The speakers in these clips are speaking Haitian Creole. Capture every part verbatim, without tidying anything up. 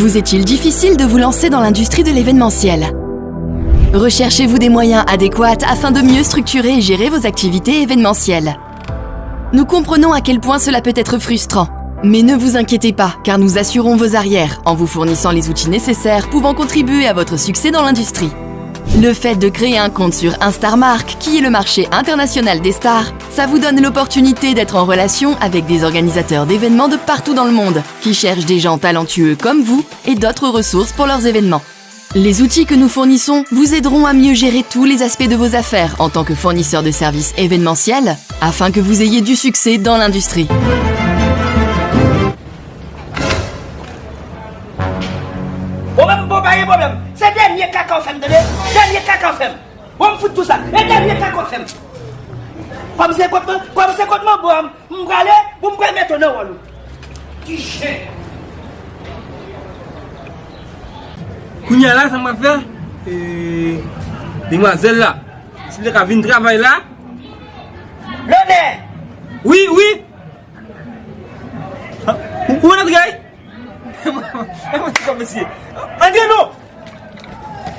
Vous est-il difficile de vous lancer dans l'industrie de l'événementiel ? Recherchez-vous des moyens adéquats afin de mieux structurer et gérer vos activités événementielles. Nous comprenons à quel point cela peut être frustrant, mais ne vous inquiétez pas, car nous assurons vos arrières en vous fournissant les outils nécessaires pouvant contribuer à votre succès dans l'industrie. Le fait de créer un compte sur Instarmark, qui est le marché international des stars, ça vous donne l'opportunité d'être en relation avec des organisateurs d'événements de partout dans le monde, qui cherchent des gens talentueux comme vous et d'autres ressources pour leurs événements. Les outils que nous fournissons vous aideront à mieux gérer tous les aspects de vos affaires en tant que fournisseur de services événementiels, afin que vous ayez du succès dans l'industrie. Bon, bon, bon, pa gen pwoblèm. Se dènye kaka w fè m, tande? Dènye kaka w fè m. Bon, m fout tou sa. E dènye kaka w fè m. Kòm se kont mwen, kòm se kont mwen, bon, m prale, pou m pral mete w nan wòl ou. Ki chen. Kounye a la, sa m ap fè? E, demwazèl la, si l te ka vin travay la. Lonè! Wi, wi! Ou, ou antre? E mwen, e mwen ti kòb mesye. Antre non!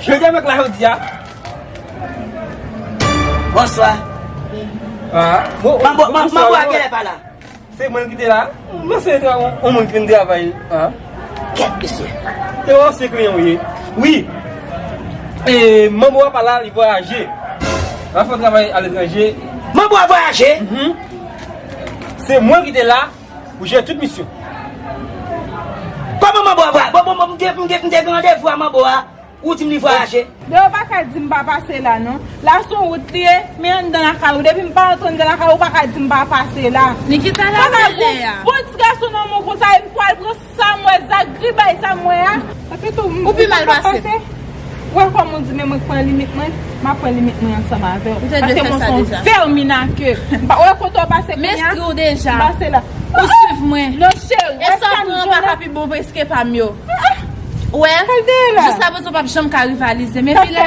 Jodi a m ak la jodi a. Bonswa. Ah, bon, manbo, bon, manbo a genlè pa la. Se mwen ki te la. Mwen se yon, yon moun ki vin travay. Ah. Kèt mesye. E yon ansyen kliyan ou ye. Wi. E manbo a pa la, li vwayaje. L ap fè yon travay aletranje. Manbo a vwayaje? Mhm. Se mwen ki te la. Ou jere tout misyon. Kòman manbo a vwa? Bon, bon, bon, m te, m te, m te gen randevou a manbo a. Ou di m li vwayaje. Deyo pa ka di m pa pase la non. La se yon wout li ye, men anndan lakay ou. Depi m pa rantre anndan lakay ou, ou pa ka di m pa pase la. Nikita la. Bon ti gason nan men w konsa, e m pral pran sa m wè, zagribay sa m wè a. Ou pi mal pase. Ou wè kòman w di men mwen k pran limit mwen, m ap pran limit mwen ansanm avè w. Paske mwen se yon vèmin ake. M pa wè kote w pase kounye a. M enskri w deja. M pase la. Ou swiv mwen. Non cheri. E sa w pran an pa ka pi bon preske pa m yo. Ou wè? Jiskaprezan w p ap janm ka rivalize. Men pi lè,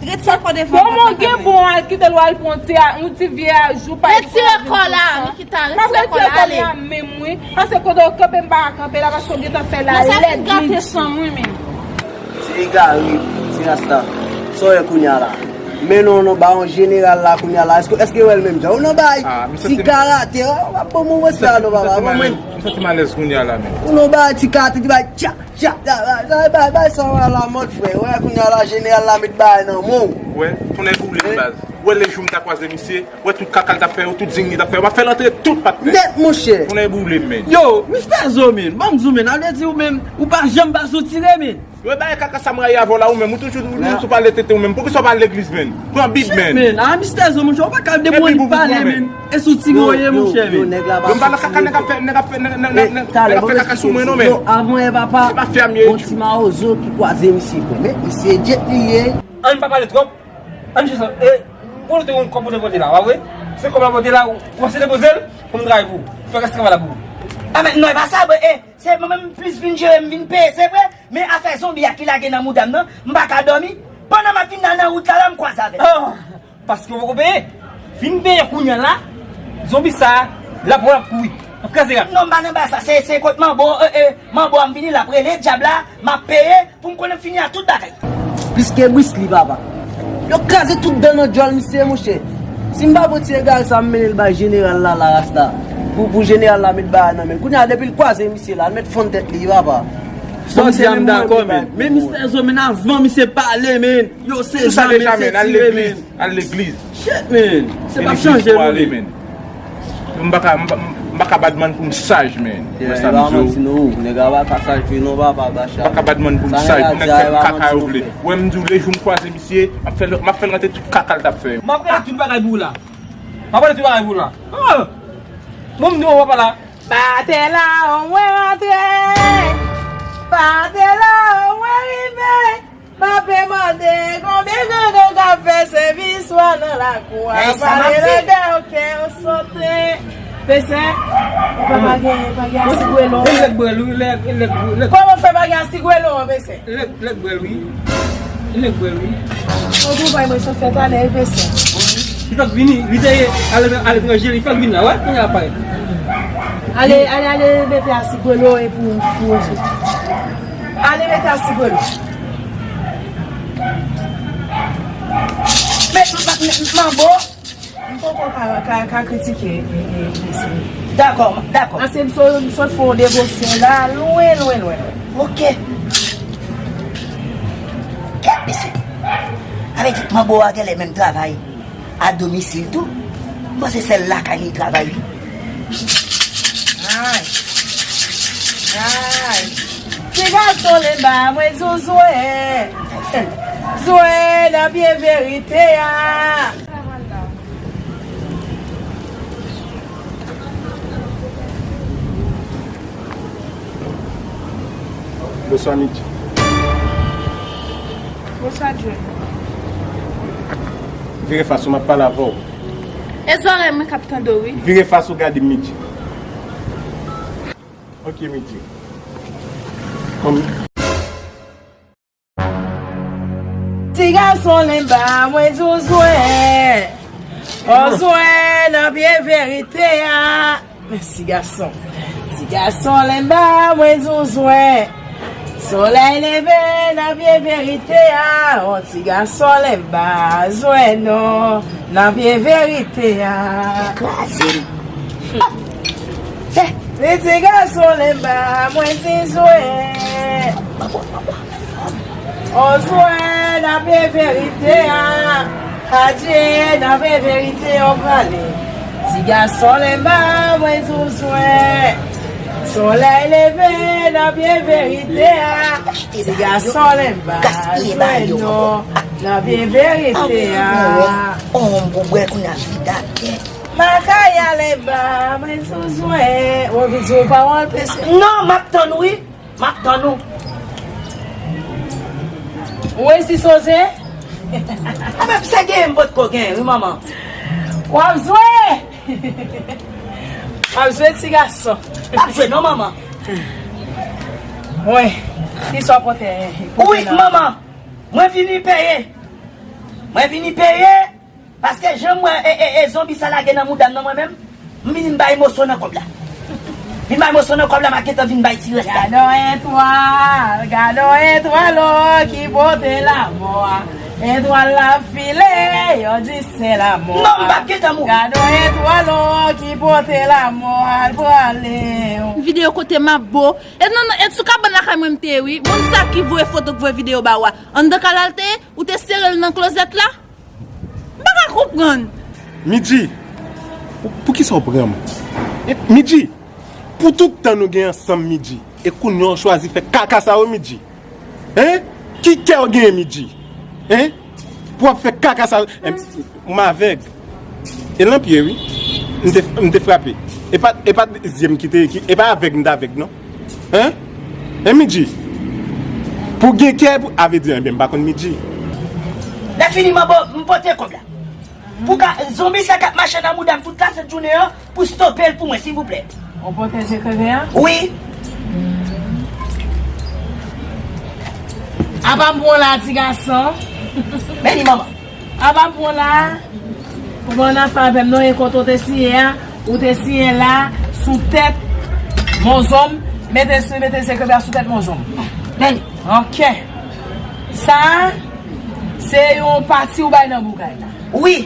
ret sa kò devan w. Bon, mwen gen bon al kite l w al pran ti a, yon ti vye ajou pa. Retire kò la, Nikita, retire kò la, ale. Menm wi. Paske kote w kanpe m pa ka kanpe la paske w gentan fè la lèd. Nan sa fin gate san mwen menm. Ti egare, ti rasta. Sa w ye kounye a la? Men non, non, ba yon jeneral la kounye a la. Èske, èske w wè l menm jan? Ou nan bay ti karate, w ap ban mwen sa non papa. M santi m alèz kounye a la menm. Ou nan bay ti karate, ti bay tcha, tcha, tcha, bay, bay, bay, bay sa w wè la mòd frè. Wè kounye a la jeneral la met bagay nan men w. Wè, tounen boule baz. Wè lejou m ta kwaze misye. Wè tout kaka l t ap fè yo, tout zing li t ap fè yo, m ap fè l antre tout patnè. Nèt monchè. Tounen boule m menn. Yo, Mistè Zo menn, ban m di w menn, sa vle di ou menm, ou pa janm pa sou tire menn. Yo, e bagay kaka sa m rayi avè w la ou menm, ou toujou ou menm sou pale tete ou menm, poukisa w pa al legliz menn? Pran bib menn. Menn, a Mistè Zo monchè, ou pa ka depi w annik pale menn. E sou tire w ye monchè menn. Yo, m pa nan kaka nèg ap fè, nèg ap fè, nèg ap fè kaka sou mwen non menn. Yo, avan yè papa, yon ti mawozo ki kwaze misye frè, men misye djèt li ye. Ann pa pale twòp. Ann jis, e, pou nou te yon kòb pou depoze la, pa vre? Se kòb la pote la, ou, ou ase depoze l, pou m travay pou ou. Fè rès travay la pou ou. A, men, non, e pa sa, bro, e, se mwen menm m plis vin jere, m vin peye, se vre, men afè zonbi a ki lage nan mouda m nan, m pa ka dòmi. Pandan m ap vin nan, nan wout la, la, m kwaze avè l. Ah, paske w poko peye. Fin peye kounye a la, zonbi sa, l ap, l ap kouri. L ap kraze rad. Non, m pa nan bagay sa, se, se kot manbo, e, e, manbo a m vini, l ap rele, dyab la, m ap peye, pou m konnen m fini ak tout bagay. Plis ke Brisly, papa. Yo kraze tout dan nan djòl misye, monchè. Si m pa pran ti egare sa, m mennen l bay jeneral la, la rasta. Pou, pou jeneral la met bagay nan men l. Kounye a, depi l kwaze misye la, l met fann tèt li, papa. Sa misye a, m dakò, men. Men Mistè Zo, men avan misye pale, men. Yo, se jan misye tire, men. Al legliz. Shit, man. Se p ap chanje, non, man. M pa ka, m pa, m pa ka badman pou m saj, man. Mwen sa m di w. Nèg la pa ka saj vre non, papa, Bacha. M pa ka badman pou m saj, pou nèg fè m kaka yo vle. Wè m di w, lejou m kwaze misye, m ap fè l, m ap fè l rantre tout kaka l t ap fè yo. M ap rele tout bagay pou w la. M ap rele tout bagay pou w la. Oh! Bon, m di w, papa la. Batè la, on mwen rantre. Batè la, on mwen rive. M ape mande konbyen granmoun k ap fè sèvis wa nan lakou a. Pale lagè, kè w sote. Pesè, ou fè pa gen, pa gen asigwelo. Kòman w fè pa gen asigwelo an, Pesè? Lèk, lèk bwèl wi. Lèk bwèl wi. Ou tou bay mwen sot fèt alè, Pesè. Li fèk vini, li te ye aletranje, li fèk vin la, wè, kounye a parèt. Ale, ale, ale, mete asigwelo e pou, pou Wonso. Ale mete asou grenn. Men, m, m, m, manbo, m poko ka, ka, ka kritike, e, e, mesye. Dakò, dakò. Paske m sot, m sot fè yon devosyon la, lwen, lwen, lwen, lwen. Ok. Kèt mesye. Sa vle di manbo a genlè menm travay a domisil tou. M panse sèl lakay li travay wi. Ay. Ay. Ti gason lenba mwen zouzouen. Zouzouen nan pye verite a. Bonswa Mitchy. Bonswa John. Vire fas ou, m ap pale avè w. E zòrèy mwen k ap tande w wi. Vire fas ou gade m Mitchy. Ok Mitchy. Kòm Ti gason lenba mwen zouzouen. Zouzouen nan pye verite a. Mèsi gason. Ti gason lenba mwen zouzouen. Solèy leve nan pye verite a. On ti gason lenba zouzouen non nan pye verite a. Kraze m. Li ti gason lenba mwen zouzouen. On zouzouen nan pye verite a. Adye nan pye verite a w prale. Ti gason lenba mwen zouzouen. Solèy leve nan pye verite a. Ti gason lenba zouzouen non nan pye verite a. On pou bwè kounye a vida kèt. Makaya lenba mwen zouzouen. Ou anvi di yon pawòl pese? Non, m ap tann ou wi. M ap tann ou. Ou resi sonje? Anben, sa genyen m potko genyen wi manman. W ap jwe. W ap jwe ti gason. M ap jwe non manman. Wi. Kisa w pote? Wi manman. Mwen vini peye. Mwen vini peye. Paske jan m wè e, e, e zonbi sa lage nan mouda m nan mwen menm, m vin bay moso nan kòb la. Vin bay moso nan kòb la, m a gentan vin bay ti rès la. Gadon etwal, gadon etwal o ki pote lanmò a. Etwal la ap file, yo di se lanmò a. Non, m p ap gentan mouri. Gadon etwal o ki pote lanmò a, al prale. Videyo kote m ap bo. E nan, nan, e sou kabann lakay mwen m te ye wi. Moun sa ki voye foto, k voye videyo ba ou a. Anndan kay la l te ye, ou te sere l nan klozèt la? M pa ka konprann. Midji, pou, poukisa w pran m? E, Midji, pou tout tan nou gen ansanm, Midji, e kounye a w chwazi fè kaka sa yo, Midji? Hein? Ki kè w genyen, Midji? Hein? Pou w ap fè kaka sa yo? Em, m avèg. E lan pye, wi. M te, m te frape. E pa, e pa zye m ki te, ki, e pa avèg m t avèg, non. Hein? Hein, Midji? Pou gen kè, pou, a vle di, enben, m pa konn Midji. Lè fini, manbo, m pote kòb la. Pou ka, zonbi sa k ap mache nan mouda m tout la sent jounen an, pou stope l pou mwen, silvouplè. Ou pote zekreve a? Wi. Apa m pran w la, ti gason? Men li, manman. Apa m pran w la? Ou pa nan afè avè m non, e kote w te siyen an, ou te siyen la, sou tèt, monzon m, mete, mete zekreve a sou tèt monzon m. Men li. Ok. Sa a, se yon pati ou bay nan bougay la. Wi.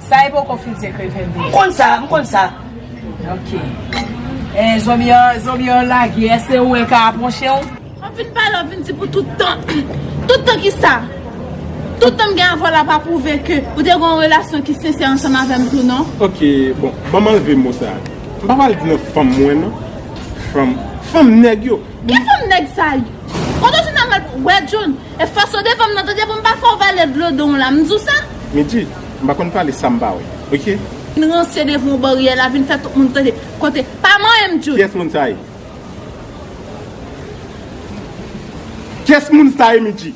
Sa e poko fin zekreve m deja. M konn sa, m konn sa. Ok. E, zonbi an, zonbi an lage, èske ou wè ka apwoche w? W ap vin pale, w ap vin di pou tout tan. Tout tan ki sa? Tout tan m gen avè w la pa pwouve ke ou te gen yon relasyon ki sensè ansanm avè m tou, non? Ok, bon, ban m anlve mo sa. M pa pral di nan fanm mwen, non. Fanm, fanm nèg yo. Ki fanm nèg sa yo? Kote w jwenn nan mal pou wè John? E fas w devan m nan, tande pou m pa fè w vale dlo dan w la, m di w sa? Midji, m pa konn pale sa m pa wè, ok? Vin ranse devan yon baryè la, vin fè tout moun tande. Kote, pa manyen m, John. Kiyès moun sa ye? Kiyès moun sa ye, Midji?